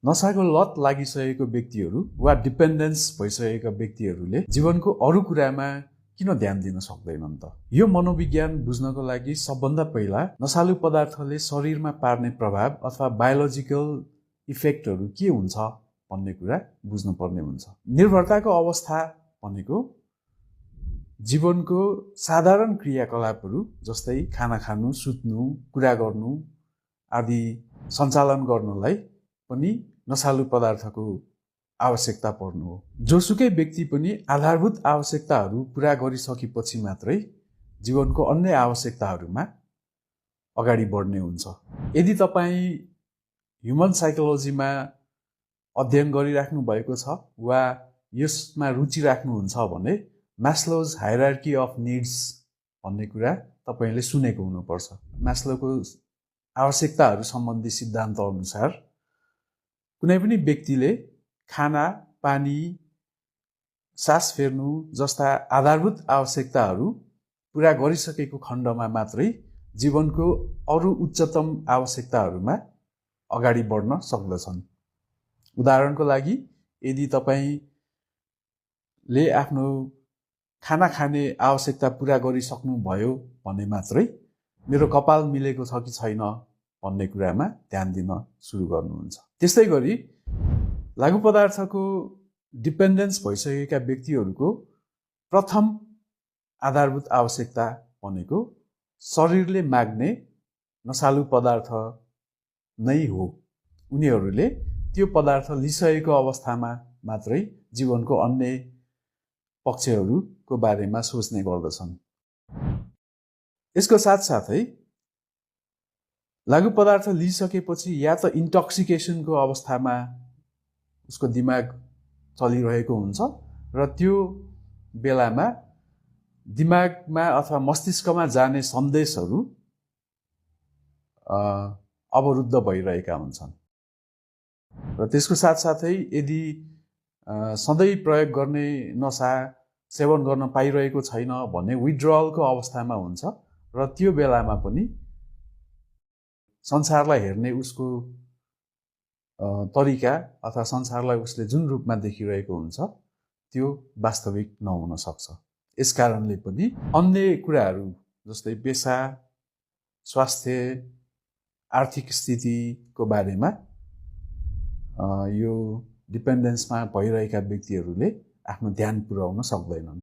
नशाको लत लागिसकेको व्यक्तिहरू वा डिपेन्डेन्स भइसकेका व्यक्तिहरूले जीवनको अरू कुरामा किन ध्यान दिन सक्दैनन् त? यो मनोविज्ञान बुझ्नको लागि सबभन्दा पहिला नशालु पदार्थले शरीरमा पार्ने प्रभाव अथवा बायोलोजिकल इफेक्टहरू के हुन्छ भन्ने कुरा बुझ्नुपर्ने हुन्छ। निर्भरताको अवस्था भनेको जीवनको साधारण क्रियाकलापहरू जस्तै खाना खानु, सुत्नु, कुरा गर्नु आदि सञ्चालन गर्नलाई पनि नशालु पदार्थको आवश्यकता पर्नु हो। जोसुकै व्यक्ति पनि आधारभूत आवश्यकताहरू पूरा गरिसकेपछि मात्रै जीवनको अन्य आवश्यकताहरूमा अगाडि बढ्ने हुन्छ। यदि तपाईँ ह्युमन साइकोलोजीमा अध्ययन गरिराख्नु भएको छ वा यसमा रुचि राख्नुहुन्छ भने म्यास्लोज हायरार्की अफ निड्स भन्ने कुरा तपाईँले सुनेको हुनुपर्छ। म्यास्लोको आवश्यकताहरू सम्बन्धी सिद्धान्त अनुसार कुनै पनि व्यक्तिले खाना, पानी, सास फेर्नु जस्ता आधारभूत आवश्यकताहरू पूरा गरिसकेको खण्डमा मात्रै जीवनको अरू उच्चतम आवश्यकताहरूमा अगाडि बढ्न सक्दछन्। उदाहरणको लागि यदि तपाईँले आफ्नो खाना खाने आवश्यकता पूरा गरिसक्नुभयो भने मात्रै मेरो कपाल मिलेको छ कि छैन भन्ने कुरामा ध्यान दिन सुरु गर्नुहुन्छ। त्यस्तै गरी लागु पदार्थको डिपेन्डेन्स भइसकेका व्यक्तिहरूको प्रथम आधारभूत आवश्यकता भनेको शरीरले माग्ने नशालु पदार्थ नै हो। उनीहरूले त्यो पदार्थ लिइसकेको अवस्थामा मात्रै जीवनको अन्य पक्षहरूको बारेमा सोच्ने गर्दछन्। यसको साथसाथै लागु पदार्थ लिइसकेपछि या त इन्टक्सिकेसनको अवस्थामा उसको दिमाग चलिरहेको हुन्छ र त्यो बेलामा दिमागमा अथवा मस्तिष्कमा जाने सन्देशहरू अवरुद्ध भइरहेका हुन्छन्। र त्यसको साथसाथै यदि सधैँ प्रयोग गर्ने नशा सेवन गर्न पाइरहेको छैन भने विथड्रलको अवस्थामा हुन्छ र त्यो बेलामा पनि संसारलाई हेर्ने उसको तरिका अथवा संसारलाई उसले जुन रूपमा देखिरहेको हुन्छ त्यो वास्तविक नहुन सक्छ। यसकारणले पनि अन्य कुराहरू जस्तै पेसा, स्वास्थ्य, आर्थिक स्थितिको बारेमा यो डिपेन्डेन्समा भइरहेका व्यक्तिहरूले आफ्नो ध्यान पुर्याउन सक्दैनन्।